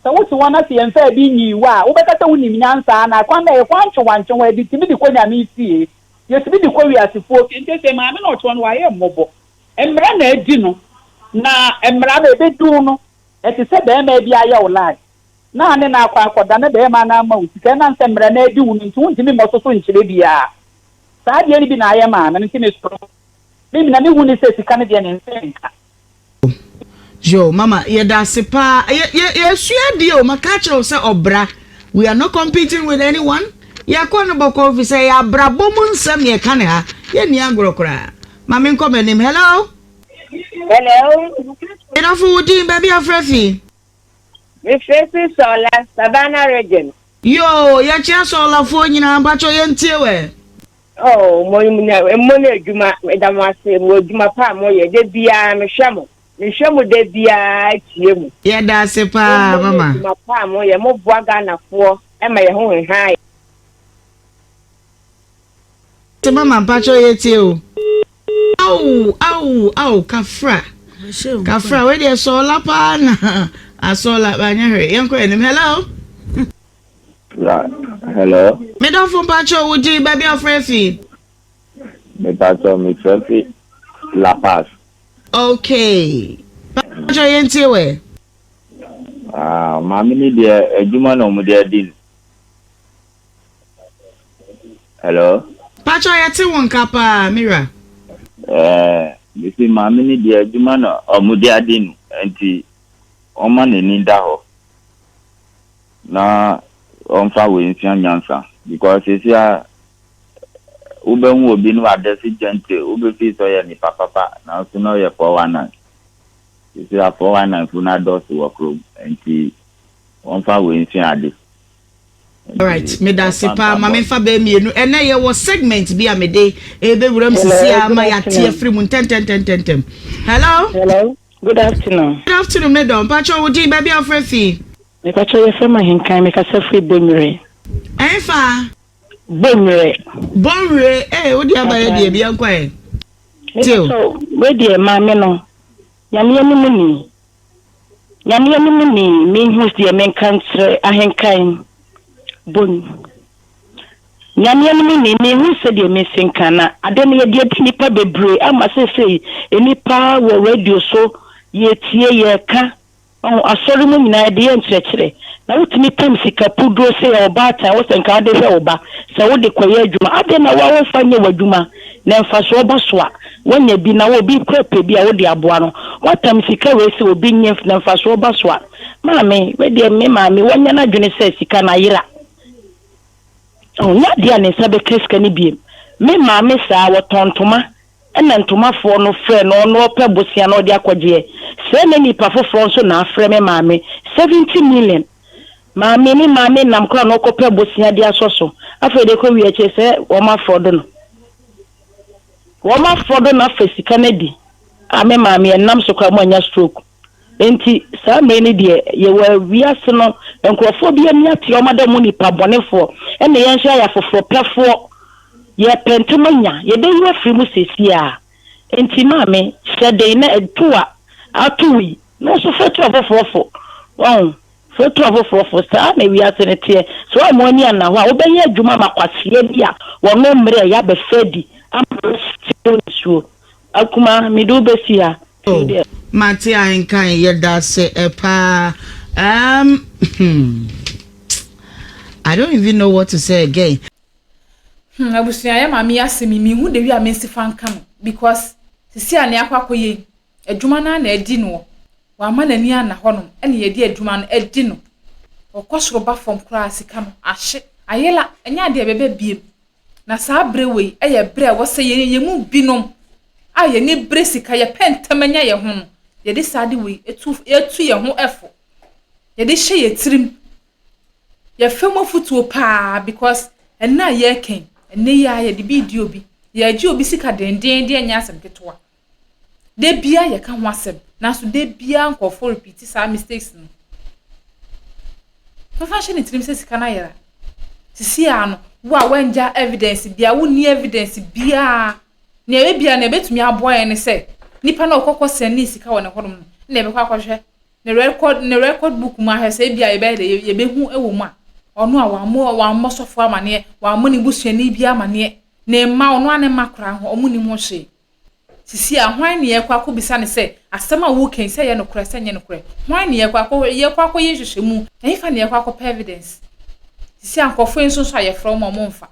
J: sɛ wote hɔ na sɛ yɛmfaa bi nyii wo a wobɛka sɛ wonim nyansa anaa kwan bɛn kwan ntwewantwewa yɛde tumi de kɔ Nyame fie yɛtumi de kɔ wiasefoɔ fie nti sɛ maame no ɔte hɔ no wayɛ mmɔbɔ mmara na adi no na mmara no ɛbɛdu no Ɛte sɛ barima bi ayɛ wo line na ne no akɔ akɔda na barima no ama wo sika ɛnam sɛ mmara no adi wo no nti wontumi mmɔ so so nkyerɛ biara. Saa adeɛ no bi na ayɛ maa me no nti mesuro. Me na mehu ne sɛ sika no deɛ ne nsa nka.
B: Yoo mama yɛda ase paa yɛ yɛ yɛsua adeɛ o maka akyerɛ wo sɛ ɔbra we are not competing with anyone yɛkɔ no bɔkɔɔ fi sɛ yɛ abrabɔ mu nsɛm na yɛka ne ha yɛnni agorɔ koraa ma menkɔ m'anim hello.
K: Hello.
B: Medɔfo wo din baabi a frɛ fi.
K: Me frɛ fi Sɔla, Savannah region.
B: Yoo, yɛkyea Sɔlafoɔ nyinaa, mpakyɛw yɛntie wɛ.
K: Oh, mo mo no adwuma, meda mo ase mo adwuma pa a moyɛ, da biara mehwɛ mo, mehwɛ mo da biara tie mo.
B: Yɛda ase paa mama.
K: Mo no adwuma pa a moyɛ, moboa Ghanafoɔ ma yɛn ho hehaa yɛn.
B: Te mama mpakyɛw yɛtie o. Aw aw aw kafra kafra wei deɛ sɔɔla paa na asɔɔla banyɛ hwee yɛnkɔ anim hello.
L: Hello.
B: Medɔfo mpakyɛw wo din baabi a ɔfrɛ fi.
L: Mepakyɛw mefrɛ fi La Paz.
B: Okay. Mpakyɛw yɛntie wɛ.
L: Ah, maame ni deɛ adwuma na wɔde adi no. Hello.
B: Pacho yɛte wo nka paa me wura.
L: Ɛɛ mesi maame no deɛ adwuma na ɔmo de adi no nti ɔma n'ani da hɔ na ɔmfa wei nsua nyansa because sisi a. Wobɛhu obi na wadrɛse gentle, wobɛfeel sɛ ɔyɛ nipa papa nanso na ɔyɛ 419. Seesei a 419 fo no adɔɔso wɔ kurom nti wɔmfa wei nsua ade.
B: Alright,
L: Nti
B: meda ase
L: wɔmfa
B: paa. Ma
L: mpaebɔ.
B: memfa bɛɛ mmienu. Ɛnɛ yɛwɔ segment bi a mede ɛbɛwura mu
M: Hello,
B: sisi a
M: good
B: ma yɛate
M: afternoon.
B: afiri mu ntɛntɛntɛntɛntɛm. Hello?
M: Hello, good afternoon.
B: Good afternoon, madam. Mpakyɛ wo din baabi a wofrɛ fi?
M: Mepakyɛ yɛfrɛ me Ahenkan, mekasa firi Bonwire.
B: Ɛnfa?
M: Bonwire.
B: Bonwire, ee wo deɛ aba yɛ deɛ bi ɛnkɔ ɛ. Teo.
M: Mepakyɛ wei deɛ maame no, Nyame anim ni, Nyame anim ni, menhu deɛ menka nkyerɛ Ahenkan, Bon. Nyame anim ni, menhu sɛdeɛ mensi nka na ade no yɛde adi nnipa bebree ama seesei nnipa wɔ radio so yɛtie yɛka. Wahu, asɔre mu nyinaa yɛde yɛ nkyerɛkyerɛ, na wotumi pam sika puduro sɛ yɛ ɔbaatan a, wosɛ nka wode hwɛ wo ba, sɛ wode kɔyɛ adwuma, adɛn na wo ara womfa nyɛ w'adwuma, na mfasoɔ ba so a, woanya bi, na obi kora pɛ bi a, wode aboa no, woatam sika wei sɛ obi nye, na mfasoɔ ba so a, maame, wei deɛ me maame, wanya n'adwene sɛ sika no ayera, ɔnyɛ adeɛ a ne nsa bɛka sika no biem, me maame saa, wɔtɔn ntoma, Ɛna ntomafoɔ no frɛɛ no ɔno ɔpɛ bosea na ɔde akɔgyeɛ. Sɛɛ na nipa foforɔ nso na afrɛ me maame 70 million. Maame me maame nam koraa na ɔkɔpɛ bosea de asɔ so. Afei de kɔ wie akyire sɛ wɔn afrɔdo no. Wɔn afrɔdo no afa sika no adi. A me maame ɛnam so koraa mo anya stroke. Enti saa mmere no deɛ yɛwɔ wiase no nkurɔfoɔ bi ani ate wɔn ada mu nipa bɔnefoɔ ɛna yɛn nso yɛayɛ afoforɔpɛfoɔ yɛpɛ ntɛm anya yɛbɛyi afiri mu seesei ara enti maame hyɛ den na to a ato wo yi na wo nso fa tu afoforɔ fo wahu fa tu afoforɔ fo saa na wiase no teɛ sɛ woamma w'ani anna hɔ a wobɛyɛ adwuma ma kwasea bi a wɔno mmerɛ a yɛabɛfa adi ama wo nsuo Akuma, mede wo bɛsi ha.
B: Oh, mate ahenkan yɛdase paa um, hmm. I don't even know what to say again.
A: Hmm, abusua yɛ maame yi asɛm yi mehu de wi a mensi fa nka no because sisi a nea akɔ akɔyɛ yi adwuma no na adi no wama n'ani anna hɔnom ɛna yɛde adwuma no adi no ɔkɔ soro ba fam koraa sika no ahye ayela ɛnyɛ adeɛ ɛbɛbɛ biem Na saa berɛ wei yɛ berɛ a ɛwɔ sɛ yɛn yɛn mu binom a yɛn ani bere sika, yɛpɛ ntɛm anya yɛn ho no, yɛde saa ade wei tu yɛtu yɛn ho fo. Yɛde hyɛ yɛn tirim. Yɛfa mu afotuo paa because ɛnna a yɛreka yi, ɛnnɛ yi ara yɛde bi redi obi. Yɛregye obi sika dendeenden ɛnyɛ asɛm ketewa. Da biara yɛka ho asɛm, nanso da biara nkurɔfoɔ repeat saa mistakes no. Momfa nhyɛ ne tirim sɛ sika no ayera. Sisi ara no, wo a woangya evidence biara, wonni evidence biara, nea ɛbɛ biara nea ɛbɛtumi aboa yɛn ne sɛ, nipa no a ɔkɔkɔ sɛnee sika wɔ ne hɔnom no, na yɛbɛkɔ akɔhwɛ ne record ne record book mu ahwɛ sɛ ebi a yɛbɛyɛ dɛ yɛbɛhu wɔ mu a, ɔno a wammɔ wammɔ sɔfo amaneɛ, wammɔ ne busuani bi amaneɛ, ne mma, ɔno ara ne mma koraa ho, wɔn nnim ho hwee. Sisi a, hwan ne yɛrekɔ akɔbisa no sɛ, asɛm a woreka yi, sɛ ɛyɛ nokorɛ, sɛ ɛnyɛ nokorɛ? Hwan ne yɛrekɔ akɔ, yɛrekɔ akɔyɛ nhwehwɛmu? Ɛhefa na yɛrekɔ akɔpɛ evidence? Sisi a, nkurɔfoɔ yi nso nso a yɛfrɛ wɔn a wɔmfa.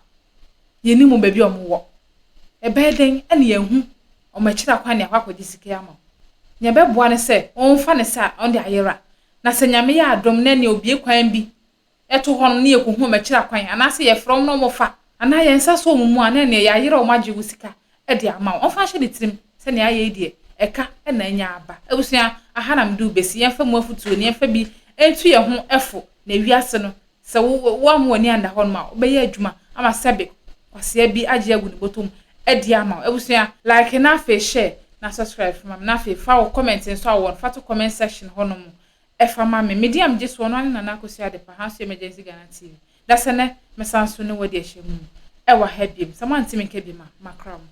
A: Yɛnnim wɔn baabi a wɔwɔ. Ɛbɛyɛ dɛn na yɛahu wɔn akyiri akwan na yɛakɔ akɔgye sika yi ama wɔn? Nea ɛbɛboa ne sɛ, wɔmfa no sɛ wɔde ayera. Na sɛ Nyame yɛ adom na ɛnneɛ obue kwan bi to hɔnom na yɛkɔhu wɔn akyiri akwan, anaasɛ yɛfrɛ wɔn na wɔfa, anaa yɛn nsa sɔ wɔn mu a, na ɛnneɛ yɛayera wɔn agye wo sika de ama wo. Ɔmfa nhyɛ ne tirim sɛ nea ayɛ yi deɛ, ɛka na anya aba. Abusua, aha na mede wo bɛsi. Yɛmfa mu afotuo na yɛmfa bi ntu yɛn ho fo, na wiase no, sɛ wo woamma w'ani anna hɔnom a, wobɛyɛ adwuma ama sɛbe kwasea bi agye agu ne bɔtɔ mu adi ama wo. Abusua, like na afei share na subscribe ma me, na afei fa wo comment nso a wowɔ no fa to comment section hɔnom Ɛfa ma me. Me din a megye soɔ no ara ne Nana Akosua Adepa, ha nso yɛ Emergency Ghana TV. Dasɛ nnɛ, mɛsan so ne wo adi ahyia mu wɔ ha biom. Sɛ moante me nka biom a, makra mo.